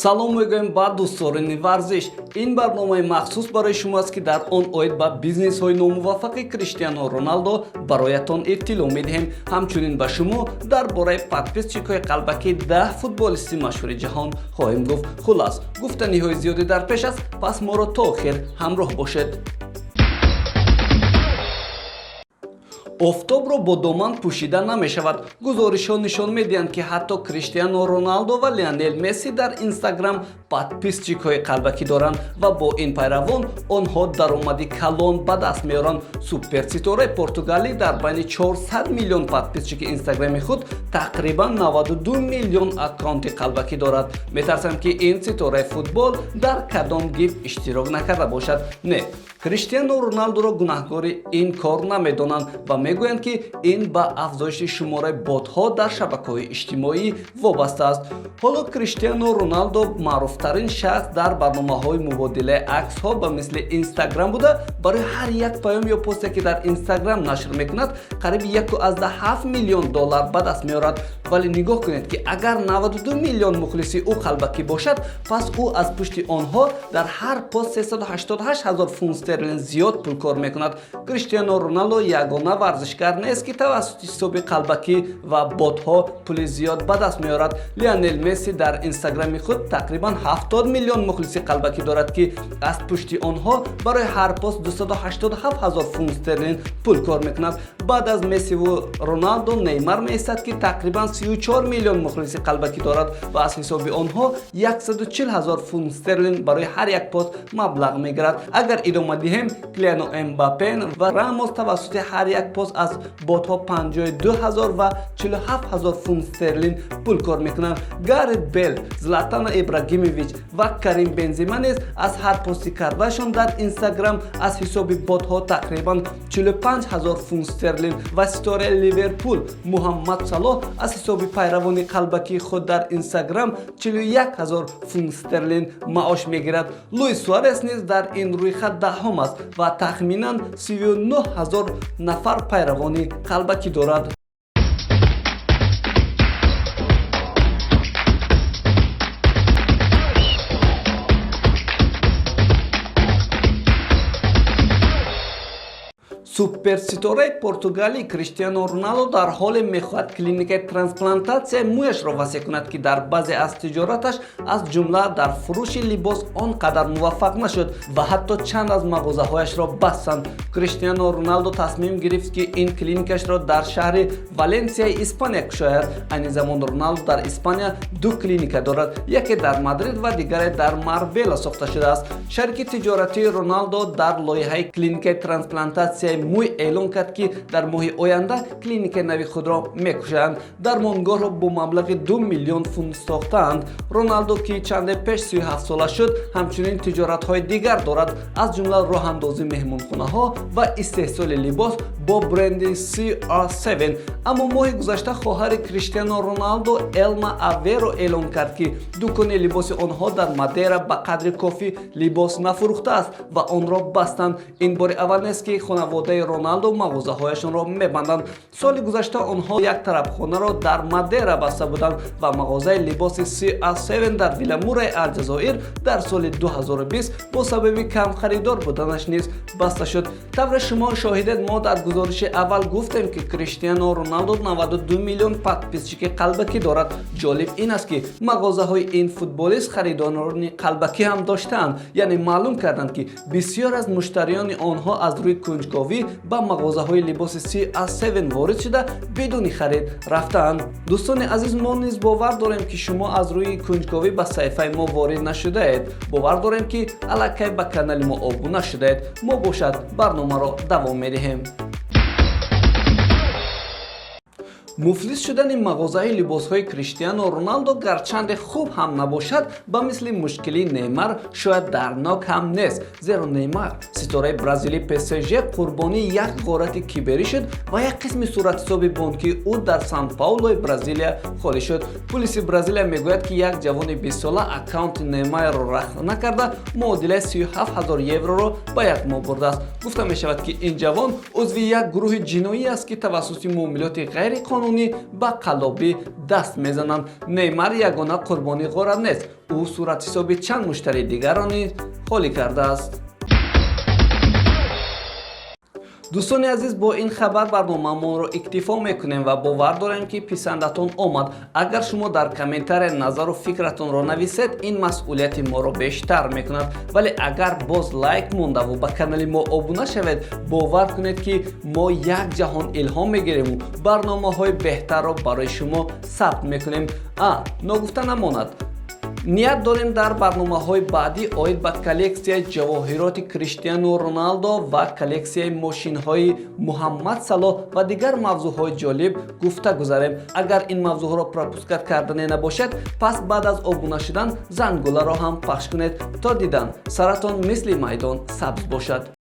Салом мегӯем ба дӯстдорони варзиш. Ин барномаи махсус барои шумо аст, ки дар он оид ба бизнесҳои номуваффақи Криштиано Роналдо бароятон иттилоъ медиҳем. Ҳамчунин ба шумо дар бораи подписчикҳои қалбакии 10 футболисти машҳури ҷаҳон хоҳем гуфт. Хулас, гуфтаниҳои зиёде дар пеш аст, пас моро то охир ҳамроҳ бошед. Офтобро бо доман пӯшида намешавад. Гузоришҳо нишон медиҳанд, ки ҳатто Криштиано Роналдо ва Лионел Месси дар Инстаграм подписчикҳои қалбакӣ доранд ва бо ин пайравон онҳо даромади калон ба даст меоранд. Суперситораи португалӣ дар байни 400 миллион подписчики Инстаграми худ тақрибан 92 миллион аккаунти қалбакӣ дорад. Метарсам, ки ин ситораи футбол дар кадом гиф иштирок накарда бошад. Не, Криштиано Роналдоро гунаҳкори ин кор намедонанд ва мегӯянд, ки ин ба афзоиши шумораи ботҳо дар шабакаҳои иҷтимоӣ вобаста аст. Ҳоло Криштиано Роналдо маъруфтарин шахс дар барномаҳои мубодилаи аксҳо ба мисли Инстаграм буда, барои ҳар як паём ё посте, ки дар Инстаграм нашр мекунад, қариби 1,7 миллион доллар ба даст меорад. Вале нигоҳ кунед, ки агар 92 миллион мухлиси ӯ қалбакӣ бошад, пас ӯ аз пушти онҳо дар ҳар пост 388 ҳазор фунт стерлинг зиёд пул кор мекунад. Криштиано Роналдо ягона варзишгар нест, ки тавассути ҳисоби қалбакӣ ва ботҳо пули зиёд ба даст меорад. Лионел Месси дар Инстаграми худ тақрибан 70 миллион мухлиси қалбакӣ дорад, ки аз пушти онҳо барои ҳар пост 287 ҳазор фунт стерлинг пул кор мекунад. Баъд аз Мессиву Роналдо Неймар меистад, ки тақрибан 34 миллион мухлиси қалбакӣ дорад ва аз ҳисоби онҳо 140 ҳазор фунт стерлинг барои ҳар як пост маблағ мегирад. Агар идома диҳем, Килиано Мбаппе ва Рамос тавассути ҳар як пост аз ботҳо 52 ҳазор ва 47 ҳазор фунт стерлинг пул кор мекунанд. Гарет Бел, Златана Ибрагимович ва Карим Бензима низ аз ҳар пости кардаашон дар Инстаграм аз ҳисоби ботҳо тақрибан 45 ҳазор фунт стерлинг ва ситораи Ливерпул Муҳаммад Салоҳ аз ҳисоби пайравони қалбакии худ дар Инстаграм 41 ҳазор фунт стерлинг маош мегирад. Луис Суарес низ дар ин рӯйхат даҳум аст ва тахминан 39 ҳазор нафар пайравони қалбакӣ дорад. Суперситораи португалӣ Криштиано Роналдо дар ҳоле мехоҳад клиникаи трансплантатсияи мӯяшро васеъ кунад, ки дар баъзе аз тиҷораташ, аз ҷумла дар фурӯши либос, он қадар муваффақ нашуд ва ҳатто чанд аз мағозаҳояшро бастанд. Криштиано Роналдо тасмим гирифт, ки ин клиникашро дар шаҳри Валенсияи Испания кушояд. Айни замон Роналдо дар Испания ду клиника дорад: яке дар Мадрид ва дигаре дар Марбела сохта шудааст. Шарики тиҷоратии Роналдо дар лоиҳаи клиникаи трансплантатсияи мӯй эълон кард, ки дар моҳи оянда клиникаи нави худро мекушоянд. Дармонгоҳро бо маблағи 2 миллион фунт сохтаанд. Роналдо, ки чанде пеш 37 сола шуд, ҳамчунин тиҷоратҳои дигар дорад, аз ҷумла роҳандозии меҳмонхонаҳо ва истеҳсоли либос бо бренди CR7. Аммо моҳи гузашта хоҳари Криштиано Роналдо Элма Аверо эълон кард, ки дукони либоси онҳо дар Мадера ба қадри кофӣ либос нафурӯхтааст ва онро бастанд. Ин бори аввал нест, ки хонаводаи Роналдо мағозаҳояшонро мебанданд. Соли гузашта онҳо як тарабхонаро дар Мадера баста буданд ва мағозаи либоси CR7 дар Виламураи Алҷазоир дар соли 2020 бо сабаби камхаридор буданаш низ баста шуд. Тавре шумо шоҳидед, мо дар гузориши аввал гуфтем, ки Криштиано Роналдо 92 миллион подписчики қалбакӣ дорад. Ҷолиб ин аст, ки мағозаҳои ин футболист харидорони қалбакӣ ҳам доштаанд, яъне маълум карданд, ки бисёр аз муштариёни онҳо аз рӯи кунҷковӣ ба мағозаҳои либоси CR7 ворид шуда, бидуни харид рафтаанд. Дӯстони азиз, мо низ бовар дорем, ки шумо аз рӯи кунҷковӣ ба саҳифаи мо ворид нашудаед. Бовар дорем, ки аллакай ба канали мо обуна шудаед. Мо бошад барномаро давом медиҳем. Муфлис шудани мағозаи либосҳои Криштиано Роналдо гарчанде хуб ҳам набошад, ба мисли мушкилии Неймар шояд дарднок ҳам нест, зеро Неймар, ситораи бразилии ПСЖ, қурбонии як ғорати киберӣ шуд ва як қисми суратҳисоби бонкии ӯ дар Сан Паулои Бразилия холӣ шуд. Пулиси Бразилия мегӯяд, ки як ҷавони 20сола аккаунти Неймарро рахна карда, муодилаи 37 ҳазор евроро ба яғмо бурдааст. Гуфта мешавад, ки ин ҷавон узви як гурӯҳи ҷиноӣ аст, ки тавассути муомилоти ғайриқонунӣ ғайриқонунӣ ба қаллобӣ даст мезананд. Неймар ягона қурбони ғорат нест. Ӯ суратҳисоби чанд муштарии дигарро низ холӣ кардааст. Дӯстони азиз, бо ин хабар барномаамонро иктифо мекунем ва бовар дорем, ки писандатон омад. Агар шумо дар комментария назару фикратонро нависед, ин масъулияти моро бештар мекунад. Вале агар боз лайк мондаву ба канали мо обуна шавед, бовар кунед, ки мо як ҷаҳон илҳом мегирему барномаҳои беҳтарро барои шумо сабт мекунем. А ногуфта намонад, ният дорем дар барномаҳои баъдӣ оид ба коллексияи ҷавоҳироти Криштиану Роналдо ва коллексияи мошинҳои Муҳаммад Салоҳ ва дигар мавзӯъҳои ҷолиб гуфта гузарем. Агар ин мавзӯъҳоро пропускать кардане набошад, пас баъд аз обуна шудан зангуларо ҳам пахш кунед. То дидан, саратон мисли майдон сабз бошад.